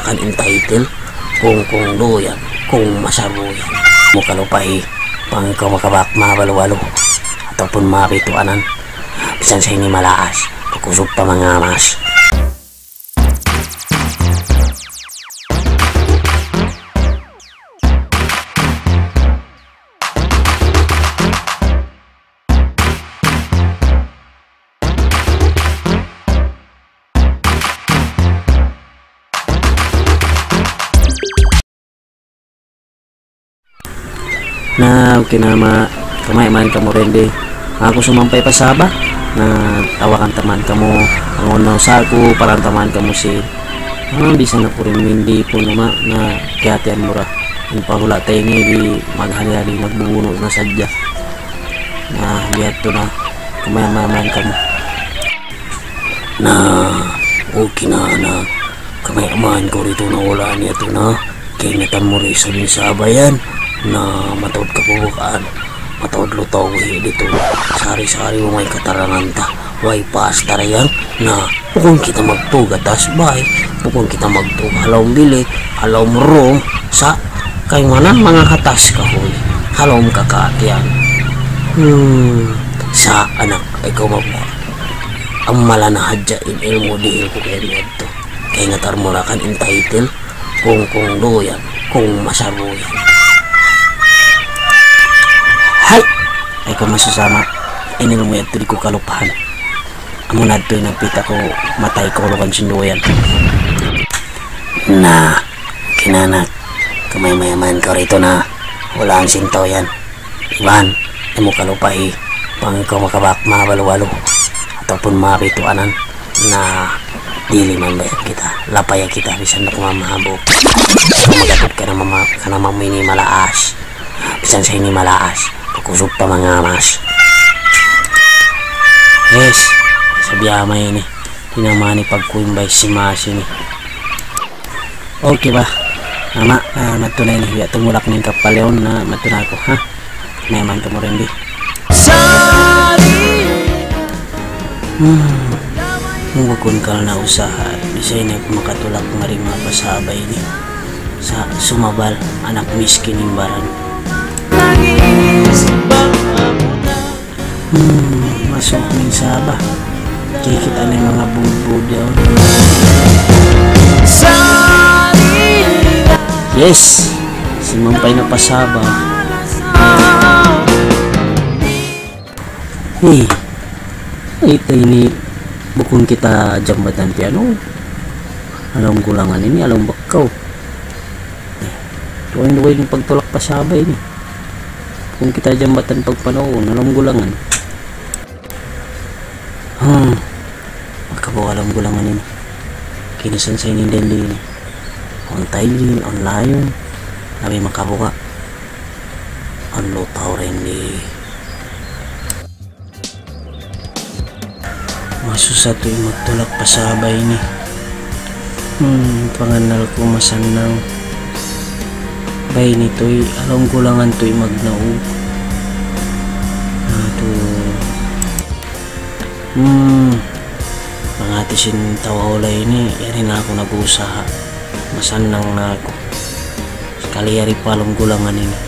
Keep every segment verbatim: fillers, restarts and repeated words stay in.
Kan entitled, Kungkung Duyan, Kung Masabuyan. Mu kalupahi, bang kaw makabak mabalu-balu, ataupun mabituanan, bisan sa ini malaas, pakusug pa mangamas. Na, okay na ma-, kamay man kamu rin di. Aku sumampay pa Sabah. Na, tawakan taman kamu. Ang unaw sa aku, parantaman kamu si, ah, bisan aku rin hindi po nama, na kiyatian mura. Ang pahula tayo ini di maghali-hali, nagbubuno na sadya. Na, biya' to na. Kamay man kamu. Na, okay na, anak. Kamay-amahan ku ri tu na wala' niya tu na. Kaingatan mu ri sa bin Sabah yan. Na, mataud kabubukaan. Mataud lutaw hi ditu. Sari-sari mu may katarangan ta. Way paas ta ra yan. Na, bukun kita magtūg ha taas bay. Bukun kita magtūg ha lawm bilik, ha lawm room. Sa', kaymanan manga ha taas kahuy. Ha lawm kakakian. Hmm, sa' anak, ikaw mabuka. Ammalan na hadja in ilmu' dihil ku kaymu yadtu. Kaingatan mu ra kan entitled, Kungkung Duyan, Kung Masabuyan. Hay! Ay, kamu susama. In ilmu' yadtu di' ku kalupahan. Amu na yadtu in nagpita ku matay kaulugan sin duyan. Na, kinanak. Kamay-amahan ku ri tu na. Wala' sin tau yan. Iban, di' mu kalupahi, bang kaw makabak mabalu-balu, ataupun mabituanan, na dili man bayad kita, lapaya kita, bisan da ku mamahabuk. Kaw magatut ka na mama-, ka na mamini malaas, bisan sa ini malaas, pakusug pa mangamas. Yes, sabi ama ini, di' na mani pagkuimbay si Mas ini. Okay ba? Ama, ah, madtu na ini. Biya' tumulak na in kapal yaun na madtu na aku, ha? Naiman kamu rin di. Hmm. Bukun kal na usaha, di' sa ini aku makatulak mari mapasabay ini. Sa' sumabal, anak miskin in baran. Hmm, masuk min Sabah. Kikita' na in manga budbud yaun. Yes! Simampay na pa Sabah. Hey, ita ini bukun kita jambatan piano. Alam gulangan ini, alam bakaw. Eh, tuwan duwa in pagtulak pa Sabah ini. Bukun kita jambatan pagpanaw, alam gulangan. Hmm. Makabuka alam gulangan ini. Kinisan sa ini dali ini. Awn taigin, awn layun. Kami makabuka. Awn lutaw rin di. Masusa tuud in magtulak pa Sabah ini. Hmm, pangannal ku masannang. Bay ini tuud, alam gulangan tuud magnaug. Aduh. Hmm. Mangati sin tau ha ulay ini, yari na aku nag-uusaha. Masannang na aku. Sakali yari pa alam gulangan ini.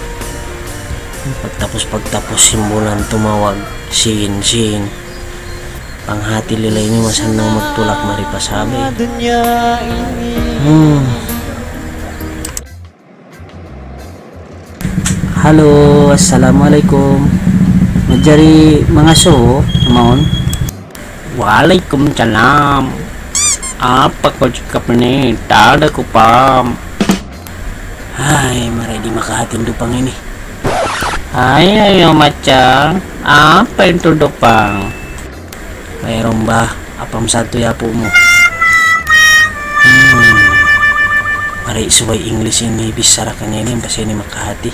Pagtapus-pagtapus sin bulan tumawag, siin, siin. Panghati nila ini masannang magtulak mari pa Sabah. Hmm. Halo, assalamualaikum. Manjari mangasubu, mawn? Waalaikumsalam. Apa kaw cakap ini? Tada ku paham. Ay, maray di' makahati in Dupang ini. Ay, ayaw macang. Apa itu Dupang? Mayroon ba? Apa masatu ya apu mu? Hmm. Mari subay English ini bichara kaniya ini, ampa siya ini makahati.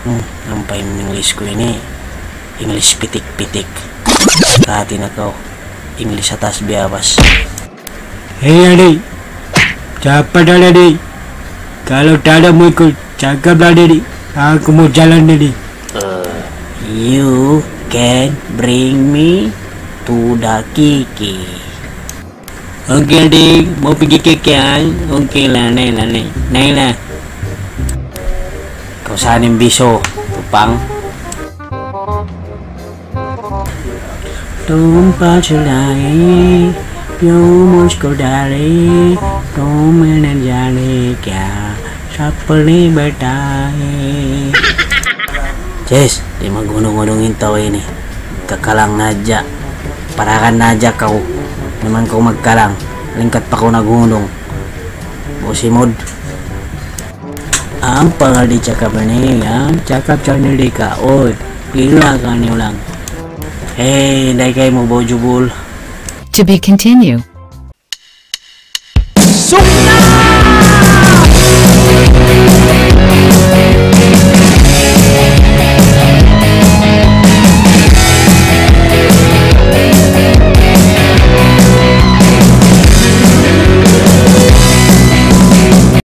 Hmm, ampa in English ku ini, English pitik-pitik. Kahati na kaw, English atas biabas. Hei, adik. Siapa dah tadi? Kalau tak ada mau ikut, cakaplah, adik. Aku mau jalan, adik. You can bring me to the Kiki. Ungkil di', mau pigi keke ay. Ungkil la, nay la, nay. Nay la. Kau saning biso, tupang. Tumpa sulai, yumus kudari, tuminan jari kya, sapali batai. Jes, di' maghunung-hunung in tau ini. Kakalang na hadja. Parakan na hadja kaw. Di' man kaw magkalang. Lingkat pa kaw naghunung. Busimud. Ampa di' cakap ini, ya. Cakap channel di' ka. Oy, gila ka ini ulang. Hei, dai kay mu bau jubul. To be continue.